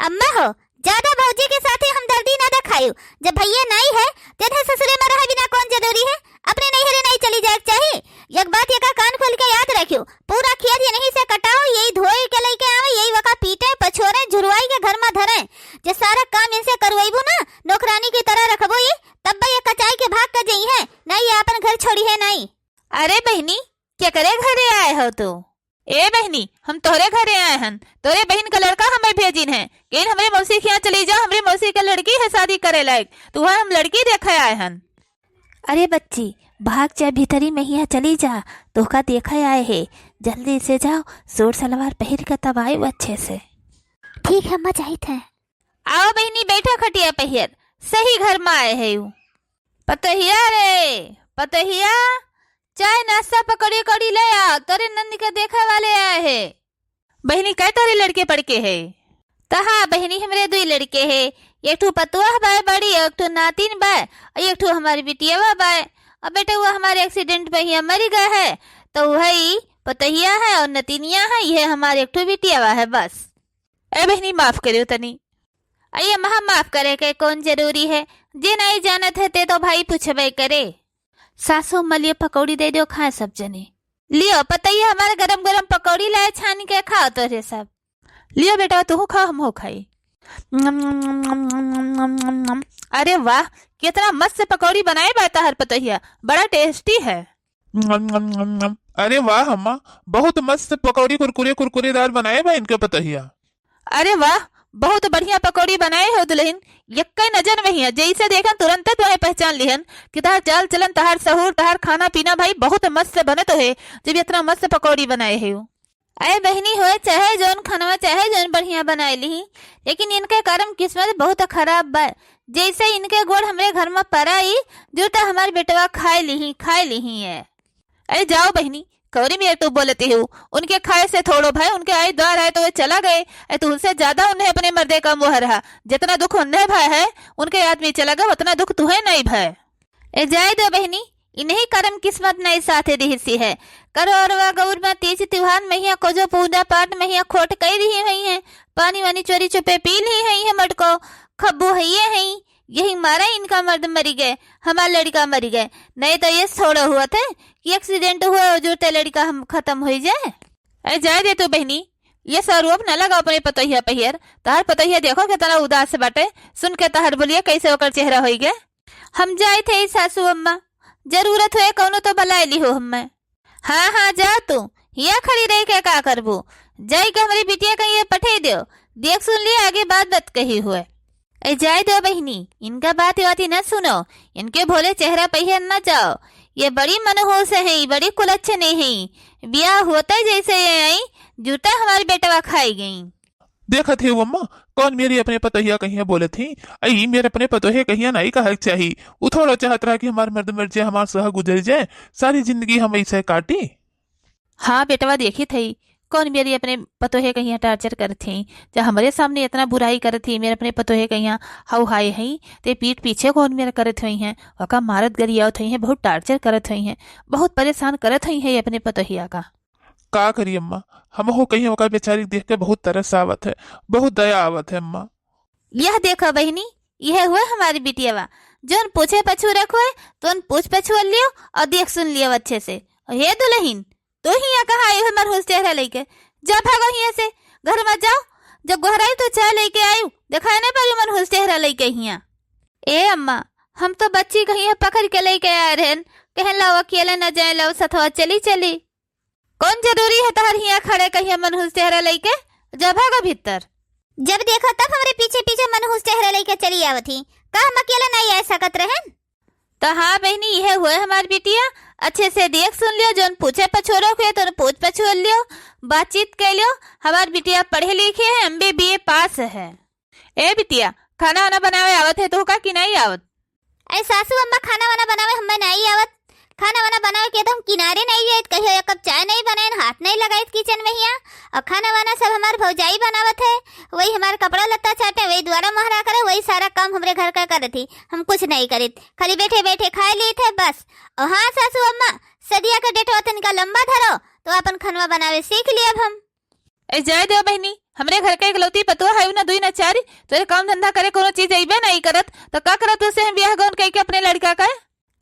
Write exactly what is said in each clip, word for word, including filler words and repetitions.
अम्मा हो, ज्यादा भौजी के साथे हमदर्दी ना देखायू। जब भैया नाई है, तेरे ससुरे में रहे बिना कौन जरूरी है? अपने नैहरे नाई चली जाए के चाही। एक बात एका कान खोल के याद रखियो, पूरा खेत यहीं से कटाओ, यही धोए के लेके आवे, यही वका पीटे, पछोरे, झुरवाई के घर में धरे। जे सारा काम इनसे करवाइबू ना, नौकरानी की तरह रखबो ये, तब ये कचाई के भाग के जइहैं, नाई ये आपन घर छोड़िहैं नाई। अरे बहिनी, केकरे घरे आए हो तू? ए बहिनी, हम तोहरे घरे आए हन। तोहरे बहिन का लड़का हमें भेजिन है, कहिन हमरे मौसी के यहाँ चली जा, हमरे मौसी का लड़की है शादी करे लायक, तो वह हम लड़की देखे आए हन। अरे बच्ची, भाग जा भीतरी में, यहाँ चली जा, तोहका देखे आए है। जल्दी से जाओ, सूट सलवार पहिर के तब आयो अच्छे से। ठीक है अम्मा, जाइत है। आओ बहिनी, बैठो खटिया पहियर, सही घर में आए है यू। पतोहिया रे, पतोहिया, चाय नाश्ता पकौड़ी कौड़ी ले आओ, तोरे नंद के देखे वाले आए है। बहिनी, कै तोरे लड़के पड़के है? त हाँ बहिनी, हमरे दुई लड़के है, एक ठो पतोह बाय बड़ी, एक ठो नातिन बाय, और एक ठो हमारी बिटियावा बाय। अब बेटा वो हमारे एक्सीडेंट में ही मरी गए है, तो वही पतोहिया है और नतिनिया है, ये हमारे एक ठो बिटियावा है बस। ए बहिनी, माफ करियो तनी। अये अम्मा, माफ करे के कौन जरूरी है? जे नहीं जानत है ते तो भाई पूछबे करे। सासू अम्मा लियो पकौड़ी दे दो, खाए सब जने। लियो पतैया हमारे गरम गरम पकौड़ी लाए, छान के खाओ तोरे सब। लियो बेटा, तू खा, हम हो खाई। अरे वाह, कितना मस्त पकौड़ी बनाए बा तहर पतोहिया, बड़ा टेस्टी है। अरे वाह अम्मा, बहुत मस्त पकौड़ी, कुरकुरे कुरकुरेदार बनाए बा इनके पतोहिया। अरे वाह, बहुत बढ़िया पकौड़ी बनाए हो दुल्हन। यक्के नजर में हिया, जैसे देखन तुरंत तोहे पहचान लिहन कि तहार चाल चलन, तहार सहूर, तहार खाना पीना भाई बहुत मस्त बनत है, जब इतना मस्त पकौड़ी बनाए है। अरे बहिनी होए, चाहे जौन खानवा, चाहे जौन बढ़िया बनाए लिही, लेकिन इनके करम किस्मत बहुत खराब बा। जैसे इनके गोड़ हमरे घर में पड़ा ई, जो तो हमार बेटवा खाए लिही, खाए लिही है। अरे जाओ बहिनी, कौरी मेरे तो बोलती हो, उनके खाए से थोड़ो भाई, उनके आए द्वार आए तो वे चला गए। अरे तो उनसे ज्यादा उन्हें अपने मर्दे का मोह रहा, जितना दुख उन्हें भाई है, उनके आदमी चला गए, उतना दुख तुहे नहीं भाई। ए जाए दो बहिनी, इन्हीं करम किस्मत नहीं साथे दिहसी है। करोरवा गौर में तीज त्योहार में हिया कोजो पूजा पाठ में हिया खोट कई रही हुई है, पानी वानी चोरी चुपे पी ली हुई है, मटको खब्बू है ये है, यही मारा इनका मर्द मरी गए, हमार लड़का मरी गए। नहीं तो ये थोड़ा हुआ थे कि एक्सीडेंट हुआ और जुड़ते लड़का हम खत्म हो जाए। अरे जाए दे तू बहिनी, ये सब आरोप न लगाओ अपने पतोहिया पहियर। तहार पतोहिया देखो कितना उदास बाटे, सुन के तहार बोलिए कैसे ओकर चेहरा होई गए। हम जाए थे सासू अम्मा, जरूरत हुए कौनो तो बुलाए ली हो हमें। हाँ हाँ जा तू, हिया खड़ी रह के का करबू? जाई के हमारी बिटिया कहीं ये पठे दो, देख सुन लिया आगे बात बात कही हुए। ए जाए दो बहिनी, इनका बात वाती न सुनो, इनके भोले चेहरा पहियर न जाओ। ये बड़ी मनहूस है, बड़ी कुलच्छनी है। ब्याह होते जैसे ये आई, जूता हमारे बेटवा खाई गई। देखत है वो अम्मा, कौन मेरी अपने पतोहिया कहिया बोलत ही? आई मेरे अपने पतोहे कहिया नहीं कहा चाही। उ थोड़ा चाहत रहा कि हमार मर्द मर जाए, हमार सह गुजर जाए, सारी जिंदगी हम ऐसे काटी। हाँ बेटवा, देखी थई, कौन मेरी अपने पतोहे कहिया टार्चर करत ही, जब हमरे सामने इतना बुराई करत ही, मेरे अपने पतोहे कहिया हाउ हाय हई, ते पीठ पीछे कौन मेरे करत हुई हैं, ओका मारत गरियावत हुई हैं, बहुत टार्चर करत हुई हैं, बहुत परेशान करत हुई हैं ये अपने पतोहिया का। का करी अम्मा, हमहू कहीं ओका बेचारी देख के बहुत तरस आवत है, बहुत दया आवत है अम्मा। यह देखो बहिनी, यह हुए हमारी बिटियावा, जौन पूछे पछू रखो है, तौन पूछ पछुआ लियो और देख सुन लियो अच्छे से। और हे दुल्हन, तू हिया कहाँ आई हो मनहूस चेहरा लेके? जा भागो हिया से, घर में जाओ, जब गोहराई तो चाय लेके आयु, दिखाई नहीं पड़ी मनहूस चेहरा लेके हिया। ए अम्मा, हम तो बच्ची कहीं पकड़ के लेके आए रहन, कहन लाओ अकेले न जाए, लाओ सथवा चली चली। कौन जरूरी है तहर हिया खड़े कहिया मनहूस चेहरा लइके? जा भागो भीतर। जब देखो तब हमरे पीछे पीछे मनहूस चेहरा लइके चली आवत ही। का हम अकेले नहीं आ सकत रहन? तो हाँ बहिनी, यह हुए हमार बिटिया। अच्छे से देख सुन लियो, जौन पूछे पछोरो के तो पूछ पछोर लियो, बातचीत कर लियो। हमार बिटिया पढ़े लिखे है, एम बी बी ए पास है। ए बिटिया, खाना वाना बनावे आवत है तोहका कि नहीं आवत? अरे सासू अम्मा, खाना वाना बनावे हमें नहीं आवत। खाना वाना बनावे के तो हम किनारे नहीं जाइत, कहियो एक कप चाय नहीं बनाइन, हाथ नहीं लगाइत किचन में हिया। और खाना वाना सब हमार भौजाई बनावत है, वही हमार कपड़ा लत्ता चाटे, वही द्वारा मोहरा करे, वही सारा काम हमरे घर का करत ही। हम कुछ नहीं करित, खाली बैठे बैठे खाए लीत है बस। और हाँ सासू अम्मा, सदिया के डेटवा तनिका लंबा धरो तो अपन खनवा बनावे सीख लियब हम। ए जाए दो बहिनी, हमरे घर के इकलौती पतोह है, ना दुई ना चार, तोरे काम धंधा करे कोनो चीज अइबे नहीं करत, तो का करत उसे हम बियाह गौन कइके अपने लड़का का?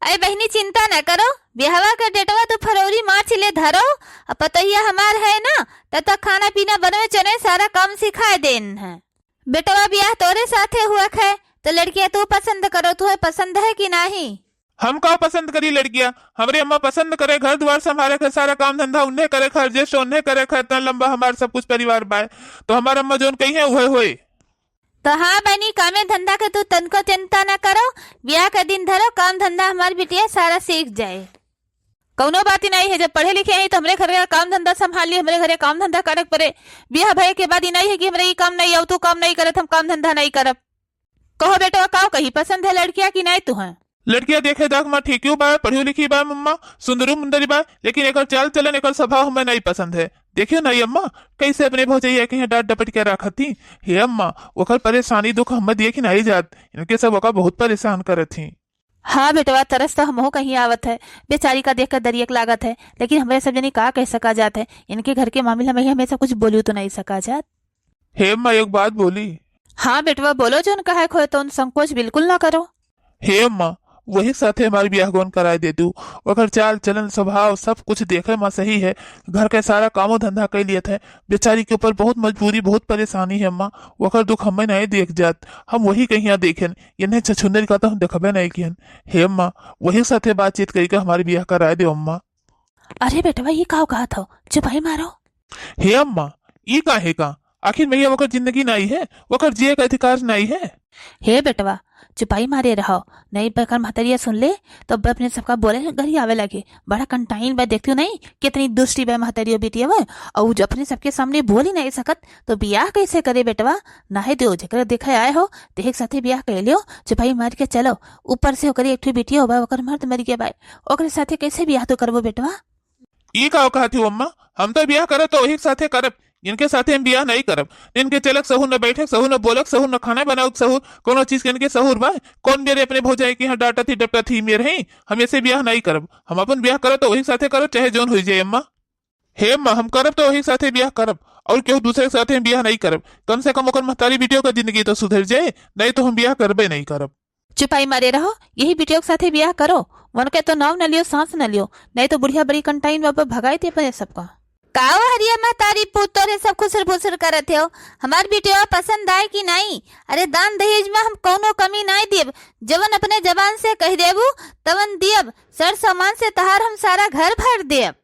अरे बहिनी, चिंता ना करो, बियाहवा के डेटवा तो फरवरी मार्च ले धरो, अब पतोहिया हमार है ना, तब तक खाना पीना बनवे चने सारा काम सिखाए देन है। बेटवा बियाह तोरे साथे हुआ है, तो लड़किया तू पसंद करो, तुम्हें पसंद है कि नहीं? हम का पसंद करी लड़किया? हमरे अम्मा पसंद करे, घर द्वार संभारे के, सारा काम धंधा उन्हें करे, खर्चे से उन्हें करे, खा इतना लंबा हमार सब कुछ परिवार बाय, तो हमार अम्मा जोन कही है वह होए। तो हाँ बनी, कामे धंधा के तू तनको चिंता ना करो, बियाह के दिन धरो, काम धंधा हमार बिटिया सारा सीख जाए। कौनो बात ही नहीं है, जब पढ़े लिखे आई तो हमरे घर का काम धंधा संभाल ली, हमरे घरे काम धंधा करे के पड़े। बियाह भये के बाद ही नहीं है कि हमरे ई काम नहीं आओ, तू काम नहीं करत, हम काम धंधा नहीं करब। कहो बेटवा, काव कही, पसंद है लड़किया कि नहीं तुहैं? लड़किया देखे दाख मा ठीकियो बा, पढ़ियो लिखी बा मम्मा, सुंदरू मुंदरी बा, लेकिन एकर चाल चलन, एकर स्वभाव हमें नहीं पसंद है। देखियो नहीं अम्मा, कैसे अपने भौजैया के यहाँ डांट डपट के रखत ही। हे अम्मा, ओकर परेशानी दुख हमें देख नहीं जात, इनके सब ओका बहुत परेशान करत ही। हाँ बेटवा, तरस तो हमहू कहीं आवत है, बेचारी का देख के दरियक लागत है, लेकिन हमरे सब जनी का कह सका जात है, इनके घर के मामला में ही हमें सब कुछ बोलियो तो नहीं सका जात। हे अम्मा, एक बात बोली। हाँ बेटवा, बोलो, जोन कहे खोए तो उन संकोच बिल्कुल ना करो। हे अम्मा, वही साथे हमार बियाह गौन कराए दे दू। ओकर चाल चलन स्वभाव सब कुछ देखे मा सही है, घर के सारा कामो धंधा कर लियत है। बेचारी के ऊपर बहुत मजबूरी, बहुत परेशानी है अम्मा, ओकर दुख हमें नहीं देख जात। हम वही कहिया देखेन, इन्हें छछुंदर का तो हम देखबे नहीं किहन। हे अम्मा, वही साथे बातचीत करके हमार बियाह कराए दो अम्मा। अरे बेटवा, ये काव कहत हो? चुपाई मारो। हे अम्मा, ई काहे का? आखिर मैया ओकर जिंदगी नाई है, ओकर जिए का अधिकार नाई है। हे बेटवा, चुपाई मारे रहो, नहीं बकर महतरिया सुन ले तो अब अपने सबका बोले घरी आवे लगे। बड़ा कंटाइन बा, देखती हो नहीं कितनी दुष्टी बा महतरियो बिटिया बा, और जो अपने सबके सामने बोल ही नहीं सकत तो बियाह कैसे करे बेटवा? नाहे दो, जेकरे देखे आए हो, देख साथे बियाह कर लियो, चुपाई मार के चलो। ऊपर से ओकरे एक ठो बिटिया बा, ओकर मर्द मर गया बा, ओकरे साथे कैसे बियाह तो करबो बेटवा? ई का कहत हो अम्मा? हम तो बियाह करब तो वही के साथे करब, इनके साथे हम बियाह नहीं करब। इनके चलक सहूर, न बैठक सहूर, न बोलक सहूर, न खाना बनावक सहूर, कोनो चीज के इनके सहूर बा? कौन मेरे अपने भौजाई के यहाँ डांटत ही डपटत ही मेर है? हम ऐसे बियाह नहीं करब। हम अपन बियाह करब तो वही के साथे करब, चाहे जौन हो जाए अम्मा। हे अम्मा, हम करब तो वही के साथे बियाह करब, और केहू दूसरे के साथे हम बियाह नहीं करब। कम से कम ओकर महतारी बिटियो का जिंदगी तो सुधर जाए, नहीं तो हम बियाह करबे नहीं करब। चुपाई मारे रहो, यही बिटियो के साथे बियाह करो। उनके तो नाव न लियो, सांस न लियो, नहीं तो बुढ़िया बड़ी कंटाइन बाबा भगाई दे अपने सबका। का हो हरिया महतारी पूत, तोरे सब खुसर फुसर करत हो? हमार बिटिया पसंद आए कि नहीं? अरे दान दहेज में हम कौनो कमी नहीं देब, जवन अपने जबान से कह देबू तवन दियब। सर सामान से तहार हम सारा घर भर देब।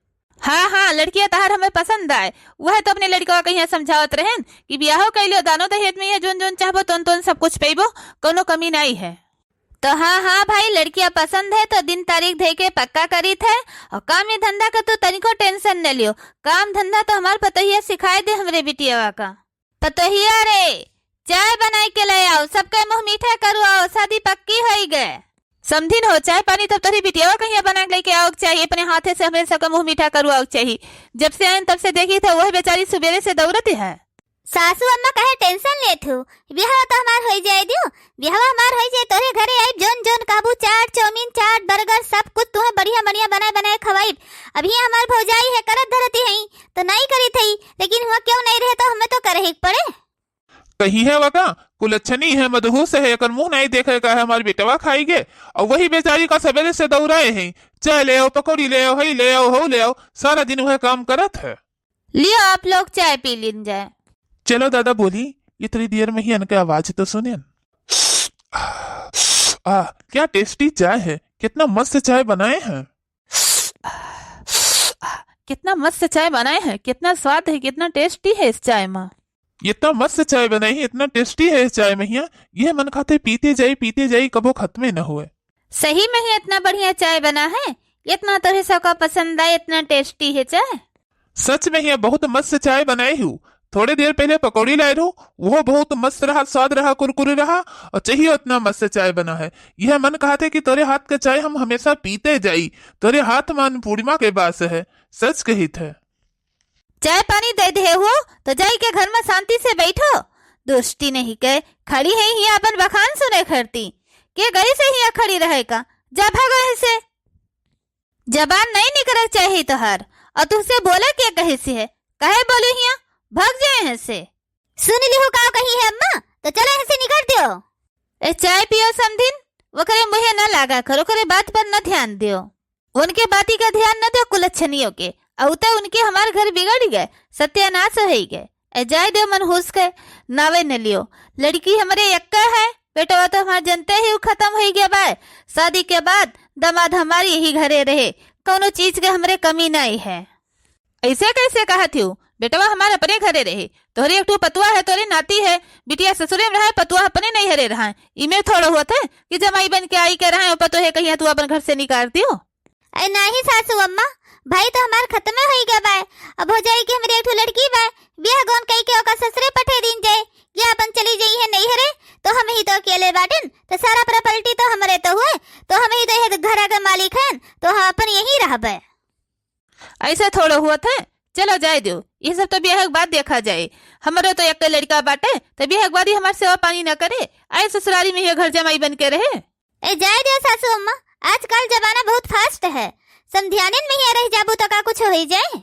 हाँ, हाँ, लड़किया तहार हमें पसंद आए। वह तो अपने लड़कवा के यहाँ समझावत रहन कि बियाहो कैलियो, दानो दहेज में ये जोन जोन चाहबो, तोन तोन सब कुछ पइबो, कौनो कमी नहीं है। तो हाँ, हाँ भाई, लड़किया पसंद है तो दिन तारीख धइ के पक्का करीत है, और काम ये धंधा का तू तनिको टेंशन न लियो। काम धंधा तो हमार पतोहिया सिखाए दे हमरे बिटियावा का। पतोहिया रे, चाय बनाई के ले आओ, सबके मुंह मीठा करवाओ, शादी पक्की होई गए। समधिन हो, चाय पानी तब तोहरी बिटियावा कहिया बना के लेके आओ के चाहिए, अपने हाथे से हमरे सबका मुंह मीठा करवाओ के चाहिए। जब से आइन तब से देखी था, वह बेचारी सुबेरे से दौड़त है। सासू अम्मा काहे टेंशन लेत हो? बियाह तो हमार होई जाए दियो, बियाह हमार होई जाए, तोरे घरे आइब, जोन जोन कहबू, चाट, चाउमीन, चाट, बर्गर, सब कुछ तुम्हें बढ़िया बढ़िया बनाए बनाए खवाइब। अभी हमार भौजाई है, करत धरती है तो नहीं करी थई, लेकिन हुआ क्यों नहीं रहे तो हमें तो करे ही पड़े। कही है वका, कुलच्छनी है, मदहोश है, एकर मुंह नहीं देखे का है, हमार बेटवा खाई गे। और वही बेचारी का सवेरे से दौड़ाए हैं, चाय ले आओ, पकौड़ी ले आओ, हई ले आओ, हो ले आओ, सारा दिन वह काम करत है। लियो आप लोग चाय पी लीन जाए। चलो दादा बोली, इतनी देर में ही इनके आवाज तो सुने। आ, क्या टेस्टी चाय है, कितना मस्त चाय बनाए हैं। कितना मस्त चाय बनाए हैं, कितना स्वाद है, कितना टेस्टी है इस चाय में। इतना मस्त चाय बनाई है, इतना टेस्टी है इस चाय में हिया, यह मन खाते पीते जाई, पीते जाई, कबो खत्मे न हुए। सही में ही इतना बढ़िया चाय बना है, इतना तोहरे सबका पसंद आए, इतना टेस्टी है चाय। सच में हिया बहुत मस्त चाय बनाई हूँ। थोड़े देर पहले पकौड़ी लाए रहू, वो बहुत मस्त रहा, स्वाद रहा, कुरकुरी रहा, और चाहिए उतना मस्त चाय बना है। यह मन कहते कि तोरे हाथ का चाय हम हमेशा पीते जाई, तोरे हाथ मान पूर्णिमा के बास है, सच कहित है। चाय पानी दे दे हो तो जाई के घर में शांति से बैठो। दोस्ती नहीं के खड़ी है ही अपन बखान सुने खरती। के गई से हिया खड़ी रहे का? जा भागो यहाँ से। जबान नहीं निकले चाहिए तोहार। और तुझसे बोले के कहे से है? कहे बोली हिया? भाग जाए यहाँ से। सुन लिहू का कही है अम्मा, तो चलो यहाँ से निकल दियो। ए, चाय पियो समधिन, ओकरे मुँहे न लागा करो, ओकरे बात पर न ध्यान दियो। उनके बाती का ध्यान न दियो, कुलच्छनियों के। अउते उनके हमार घर बिगड़ गए, सत्यानाश होइ गए। ए, जाए दियो मनहूस के, नावे न लियो। लड़की हमरे यक्का है, बेटवा तो हमार जनते ही उ खतम होइ गया बाय। शादी के बाद दामाद हमार यही घरे रहे, कौनो चीज के हमरे कमी नहीं है। ऐसे कैसे कहत हिउ? बेटवा हमार अपने घरे रहे, तोहरे एक ठो पतुआ है, तोहरे नाती है, बिटिया ससुरे में रहे, पतुआ अपने नैहरे रहे। इमे थोड़ा होत है कि जमाई बन के आई के रहे, पतोहे कहिया तू अपन घर से निकाल दियो। अरे नाही सासू अम्मा, भाई तो हमार खतमे होइ गया बाय। अब भौजाई के हमरे एक ठो लड़की बाय, बियाह गौन कई के ओका ससुरे पठे दीन जाए, या अपन चली जाई है नैहरे, तो हम ही तो अकेले बाटिन, तो सारा प्रॉपर्टी तो हमरे तो हुए, तो हम ही तो ये घर के मालिक हैं, तो हम अपन यहीं रहबे। ऐसे थोड़ो हुआ थे, चलो जाए दियो, ये सब तो बियाह के बाद देखा जाए। हमरो तो एक लड़का बाटे, तो बियाह के बाद ही हमार सेवा पानी न करे, आए ससुरारी में ये घर जमाई बन के रहे। ए, जाए दियो सासू अम्मा, आजकल जमाना बहुत फास्ट है, समधियानिन में ही रह जाबू तो का कुछ होइ जाए?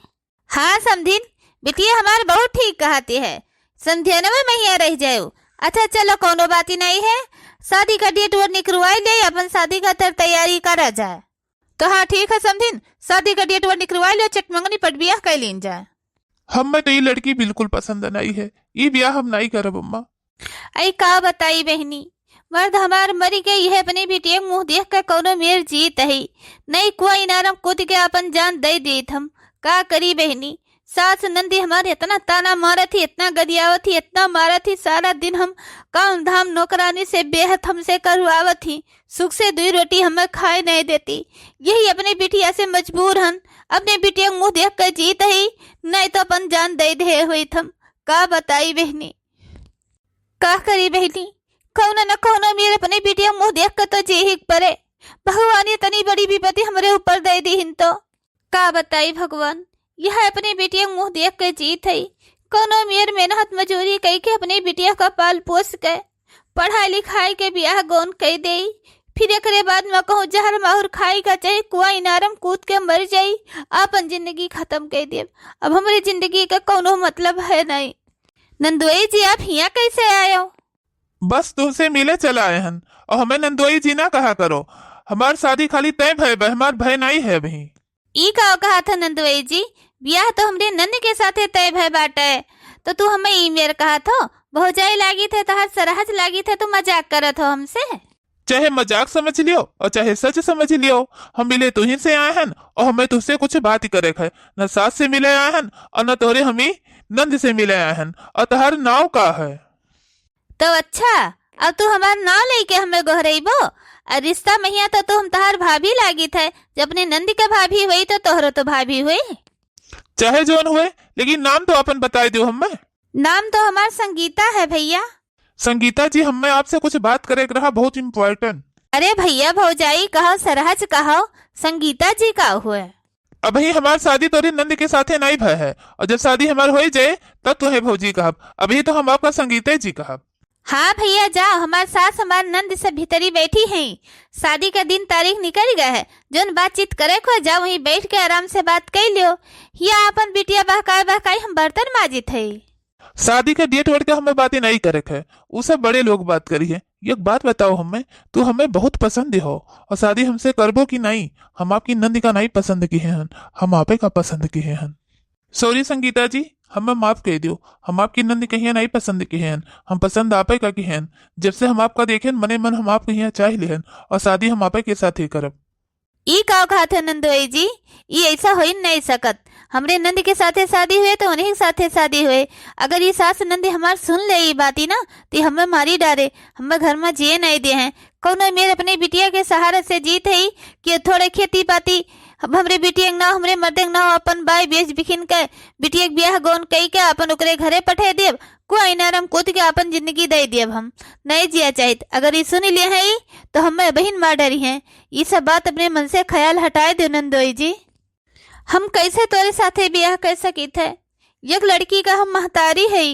हाँ समधिन, बिटिया हमार बहुत ठीक कहती है, समधियानवे में ही रह जाए। अच्छा चलो, कौनो बात ही नहीं है, शादी का डेट वोट निकलवाई ले, अपन शादी का तर तैयारी करा जाए। तो हाँ ठीक है समधिन, शादी का डेट वोट निकलवाई ले, चटमंगनी पट बियाह कर लीन जाए। हमें तो ये लड़की बिल्कुल पसंद नहीं है, ये बियाह हम नहीं करब अम्मा। अई का बताई बहनी, मर्द हमार मरी गई है, अपनी बिटिया के मुँह देख के कौनो मेर जीत है, नहीं कुआ इनारम कूद के अपन जान दे देत हम। का करी बहनी, सास नंदी हमार इतना ताना मारत ही, इतना गरियावत ही, इतना मारत ही, सारा दिन हम काम धाम नौकरानी से बेहद हमसे करवावत ही, सुख से दुई रोटी हमें खाए नहीं देती। यही अपने बिटिया से मजबूर हन, अपने बिटिया के मुँह देख के जीत ही, नहीं तो अपन जान दे दे हुई हम। का बताई बहनी, का करी बहनी, कौनो न कौनो मेर अपने बिटिया मुँह देख के तो जी ही परे। भगवान इतनी बड़ी विपत्ति हमरे ऊपर दे दीहिन तो। का बताई भगवान, यह अपने बिटिया मुँह देख के जीत है। कौनो मेर मेहनत मजूरी कई के अपने बिटिया का पाल पोस के, पढ़ाई लिखाई के बियाह गौन कई देई, फिर एकरे बाद में कहूँ जहर माहुर खाई का चाहे कुआ इनारम कूद के मर जाई, आपन जिंदगी खतम कई देब। अब हमरी जिंदगी का कौनो मतलब है नहीं। नंदोई जी, आप हियाँ कैसे आयो? बस तुहसे मिले चला आए हन, और हमें नंदोई जी ना कहा करो। हमार शादी खाली तय भय बा, हमार भय नहीं है अभी। ई का कहत ह नंदोई जी, बियाह तो हमरे नंद के साथे तय भय बाटे, तो तू हमें ई मेर कहत हो? भौजाई लागित है, तहार सरहज लागित है, तू मजाक करत हो हमसे? चाहे मजाक समझ लियो और चाहे सच समझ लियो, हम मिले तुही से आए हन और हमें तुहसे कुछ बात करे है। न सास से मिले आए हन और न तोहरे हमी नंद से मिले आए हन। और तहार नाव का है? तो अच्छा, अब तू हमार नाव लेके हमें गोहरइबो? और रिश्ता महिया तो तू हम तहार भाभी लागित है, जब अपने नंद के भाभी हुई तो तोहरो तो भाभी हुई। चाहे जौन हुए, लेकिन नाम तो अपन बताई दियो हमें। नाम तो हमार संगीता है भैया। संगीता जी, हमें आपसे कुछ बात करे के रहा, बहुत important। अरे भैया भौजाई कहो, सरहज कहो, संगीता जी का हुए? अबही हमार शादी तोरे नंद के साथे नहीं भय है, और जब शादी हमार होई जाए, तब तुहे भौजी कहब। अबही तो हम आपका संगीते जी कहब। हाँ भैया जाओ, हमार सास हमार नंद सब भीतरी बैठी हैं। शादी का दिन तारीख निकल गया है, जौन बातचीत करे को जाओ, वहीं बैठ के आराम से बात कर लियो। या अपन बिटिया बहकाए बहकाए हम बर्तन माजित है। शादी के डेट वेट के हमें बातें नहीं करे है, उ सब बड़े लोग बात करी है। एक बात बताओ हमें, तू हमें बहुत पसंद हो और शादी हमसे करबो कि नहीं? हम आपकी नंद का नहीं पसंद किहे हन, हम आपे का पसंद किहे हन। सॉरी संगीता जी, हमें माफ कह दियो, हम आपकी नंद कहिया नहीं पसंद किहे हन, हम पसंद आपे का किहे हन। जब से हम आपका देखेन, मने मन हम आपके यहाँ चाह लिहन और शादी हम आपे के साथ ही करब। ई का कहत है नंदोई जी, ई ऐसा होई नहीं सकत। हमरे नंद के साथे शादी हुए तो उन्हीं के साथे शादी हुए। अगर ई सास नंद हमार सुन ले ई बाती ना, तो हमें मारी डारे, हमें घर में जिए नहीं दे हैं। कौनो मेर अपने बिटिया के सहारा से जीत है कि थोड़े खेती पाती, अब हमरे बिटिया के नाव, हमरे मर्दे के नाव अपन बाई बेच बिखिन के, बिटिया के बियाह गौन कई के अपन ओकरे घरे पठे देब, कुआ इनारम कूद के अपन जिंदगी दे देब हम। नहीं जिया चाहित। अगर ई सुन लिए हैं ई, तो हमें बहिन मार डरी हैं। ई सब बात अपने मन से ख्याल हटाए दो नंदोई जी। हम कैसे तोरे साथे बियाह कर सकित है? एक लड़की का हम महतारी है।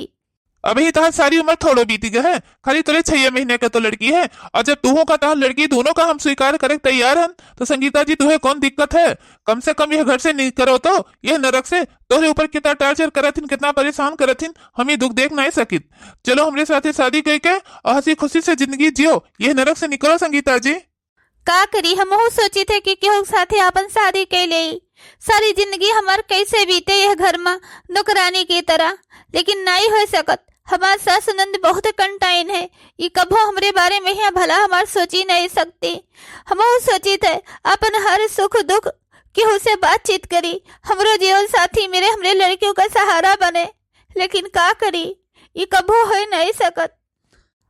अबहीं तहार सारी उमर थोड़ो बीती गए है, खाली तोरे छह महीने के तो लड़की है। और जब तुहू का तहार लड़की दोनों का हम स्वीकार करे के तैयार हन, तो संगीता जी तुहे कौन दिक्कत है? कम से कम यह घर से निकरो तो, यह नरक से। तोहरे ऊपर कितना torture करत हिन, कितना परेशान करत हिन, हम ये दुख देख नहीं सकित। चलो हमरे साथे शादी करके और हंसी खुशी से जिंदगी जियो, यह नरक से निकलो संगीता जी। का करी, हमहू सोचित है कि केहू के साथे आपन शादी कर ले। सारी जिंदगी हमार कैसे बीते यह घर में नौकरानी की तरह, लेकिन नहीं हो सकत। हमार सास नंद बहुत कंटाइन है, ई कभो हमरे बारे में यहाँ भला हमार सोची नहीं सकती। हमहू सोचित है अपन हर सुख दुख केहू से बातचीत करी, हमरो जीवन साथी मेरे, हमरे लड़कियों का सहारा बने, लेकिन का करी, ई कभो हो नहीं सकत।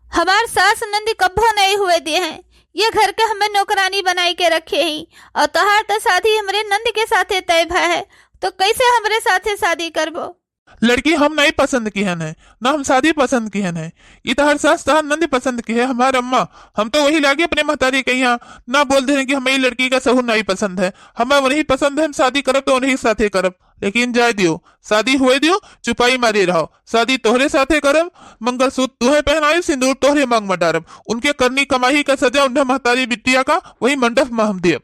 हमार सास नंद कभो नहीं हुए दिए हैं, ये घर के हमें नौकरानी बनाई के रखे ही, और तोहार तो शादी हमरे नंद के साथे तय भा है, तो कैसे हमरे साथे शादी करबो? लड़की हम नहीं पसंद किहन है, ना हम शादी पसंद किहन है। ई तहार सास तहार नंद पसंद की है, हमार अम्मा। हम तो वही लागे अपने महतारी के यहाँ ना बोल दे कि हमें ई लड़की का सहूर नहीं पसंद है, हमें वही पसंद है, हम शादी करब तो उन्हीं के साथे करब। लेकिन जाए दियो, शादी हुए दियो, चुपाई मारे रहो। शादी तोहरे साथे करब, मंगलसूत्र तुहे पहनाई, सिंदूर तोहरे मांग में डारब। उनके करनी कमाई का सजा उन्हें महतारी बिटिया का वही मंडप में हम देब।